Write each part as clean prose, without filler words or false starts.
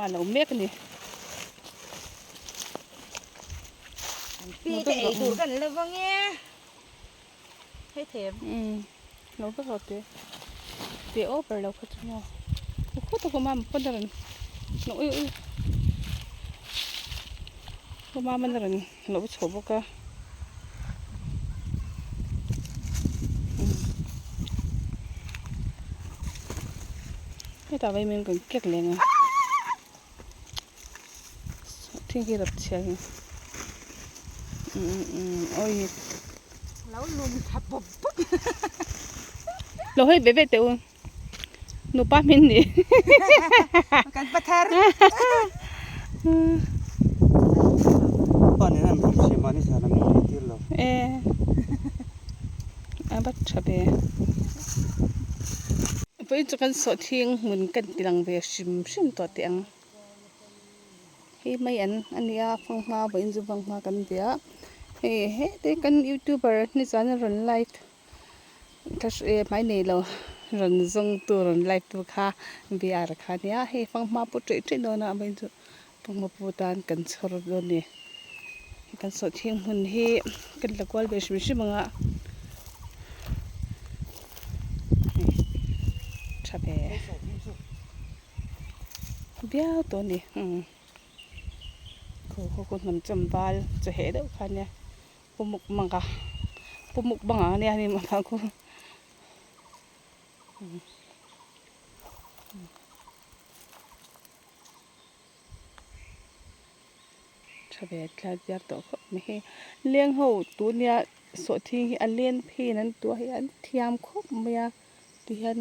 Ma lo mek a ni. Pi te ei tur kan la vang e. Hei thei em? Umm lo vek lo te. Te over lo kha chu maw. Khaw tak awm a pawn a rawn no ui ui. Khaw mam a rawn lo chho bawk a. Hetah vaimin kan kek leng a. Thing hi rap chhia hi awi lo lum tha pawp pawp lo hei ve ve teh u nupa hmin ni kan pathar pa nen an rap chhia mahni zan an inri tir lo e a va tha ve vawiin chu kan sawhthing hmun kan ti lang ve hrim hrim tawh teh ang. Hei mai an a nia fanghma vawiin chu fanghma kan bia hei hete kan youtuber nizan a rawn live ka hre hmai nei lo rawn zawng tu rawn live tu kha biar kha a nia hei fanghma pawh ṭeh ṭeh dawn a vawiin chu fanghma pawh tan kan chhawr dawn a ni kan sawhthing hmun hi kan la kual ve hrim hrim ang a hei ṭha ve. Viau tawh a ni umm khaw khaw khaw hnam chawm val chaw heh deuh kha ania pu muk manga pu muk banga ania ni mah khu tha ve tla diar tawh khawp mai hei leng ho tun nia sawhthing hi a len pheiin an tuah hi an thiam khawp mai a tihian.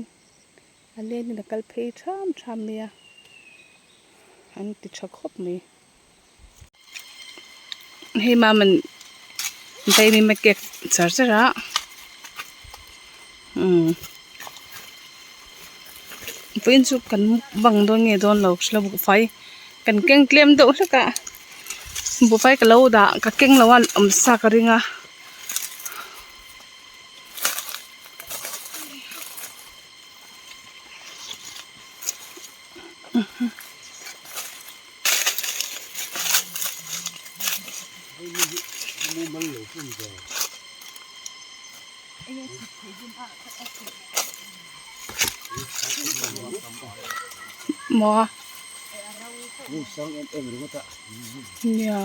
A len in a kal phei tham tham mai a, an ti tha khawp mai. Hei maman vaimim a kek char char a umm vawiin chu kan bang dawn nge dawn lo hre lo buhfai kan keng tlem deuh hlek a buhfai ka lo dah ka keng lo a awmsa ka ring a. Maw nia.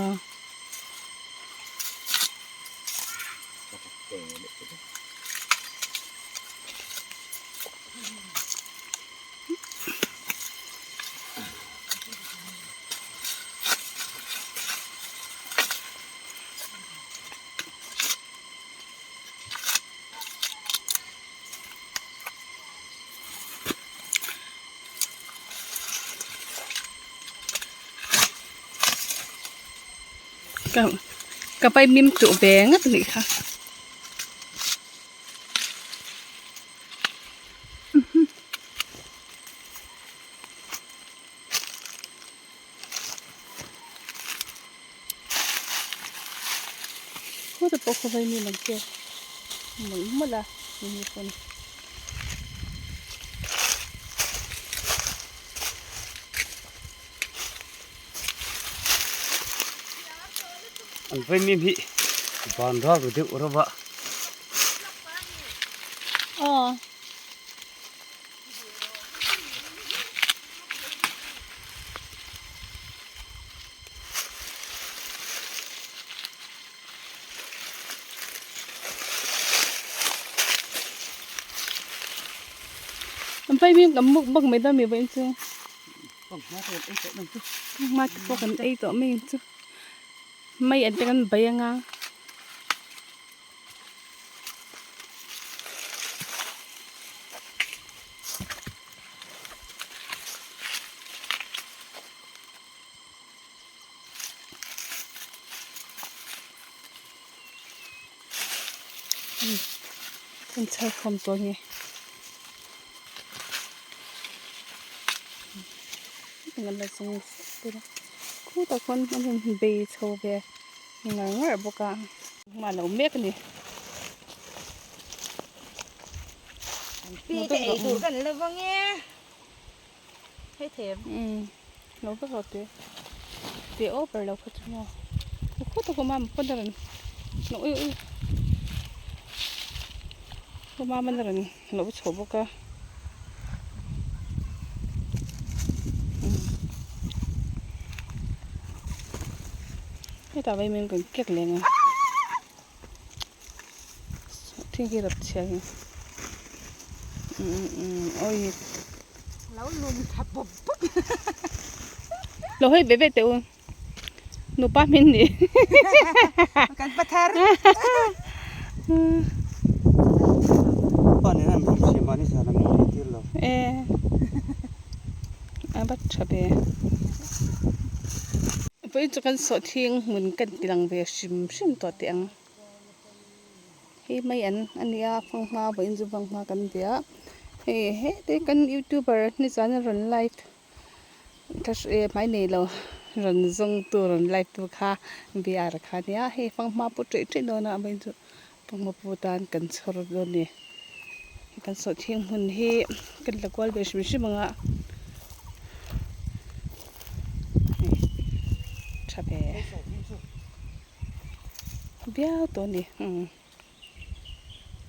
Ka vaimim tuh ve ngawt a nih kha. Khawte pawh khaw vaimim an kek mawlh mawlh a ni pawn. An vaimim hi van ral ru deuh reuh a. Aw. An vaimim kan mukbang mai dawn mi vawiin chu. Hma te pawh kan ei tawh mai ang chu mai an te kan bai anga. Kan chhar khawm tawh a ni. Khutah khuan an rawn bei chho ve ngar ngar bawk a hma lo mek a ni. Pi te ei tur kan la vang e. Hei thei em? Umm Lo vek rawh te te over lo kha chu maw khaw tak awm a pawn a rawn ui ui khaw mam a rawn lo chho bawk a hetah vaimin kan kek leng a thing hi rap chhia hi awi lo lum tha pawp pawp lo hawi ve ve teh u nupa hmin ni kan pathar pa nen an rap chhia mahni zan an lo tir lo e a va tha ve vawiin chu kan sawhthing hmun kan ti lang ve hrim hrim tawh teh ang hei mai an a nia fanghma vawiin chu fanghma kan bia hei hete kan youtuber nizan a rawn live ka hre hmai nei lo rawn zawng tu rawn live tu kha biar kha a nia hei fanghma pawh ṭaih ṭaih dawn a vawiin chu fanghma pawh tan kan chhawr dawn a ni kan sawhthing hmun hi kan la kual ve hrim hrim ang a hei tha ve viau tawh a ni umm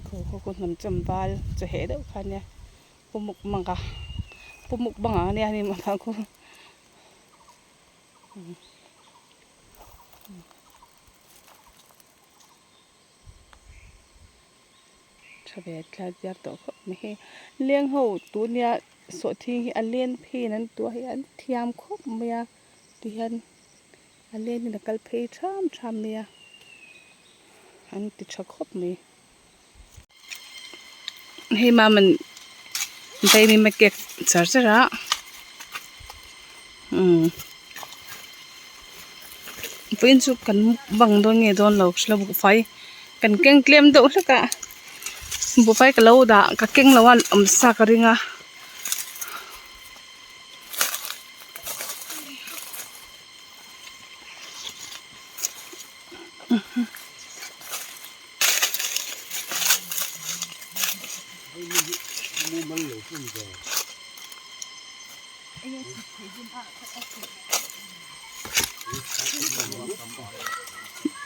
khaw khaw khaw hnam chawm val chaw heh deuh kha ania pu muk manga pu muk banga ania ni mah khu. Tha ve tla diar tawh khawp mai hei leng ho tunia sawhthing hi a len pheiin an tuah hi an thiam khawp mai a tihian a lenin a kal phei tham tham mai a an ti tha khawp mai. Hei maman vaimim a kek char char a umm vawiin chu kan bang dawn nge dawn lo hre lo buhfai kan keng tlem deuh hlek a buhfai ka lo dah ka keng lo a awm sa ka ring a.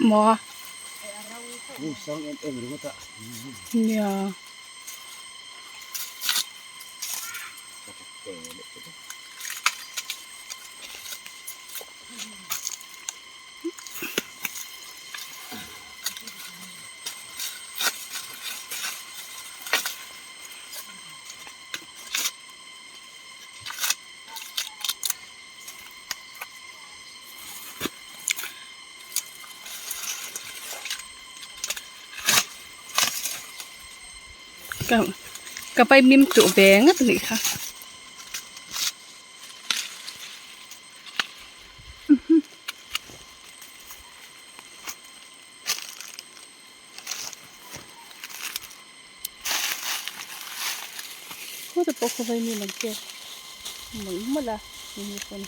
Maw nia. Ka vaimim tuh ve ngawt a nih kha. Khawte pawh khaw vaimim an kek mawlh mawlh a ni pawn.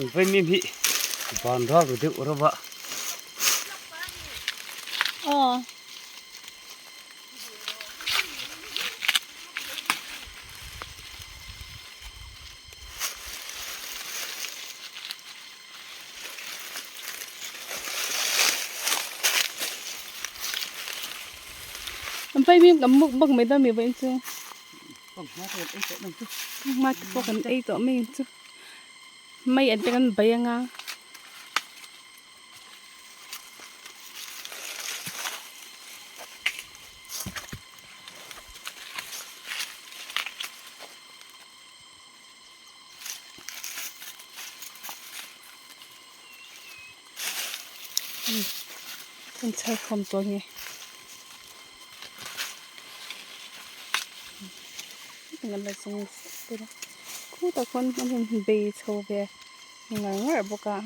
An vaimim hi van ral ru deuh reuh a. Aw. An vaimim kan mukbang mai dawn mi vawiin chu. Hma te pawh kan ei tawh mai ang chu mai an te kan bai anga. Kan chhar khawm tawh nge. Khutah khuan an rawn bei chho ve ngar ngar bawk a.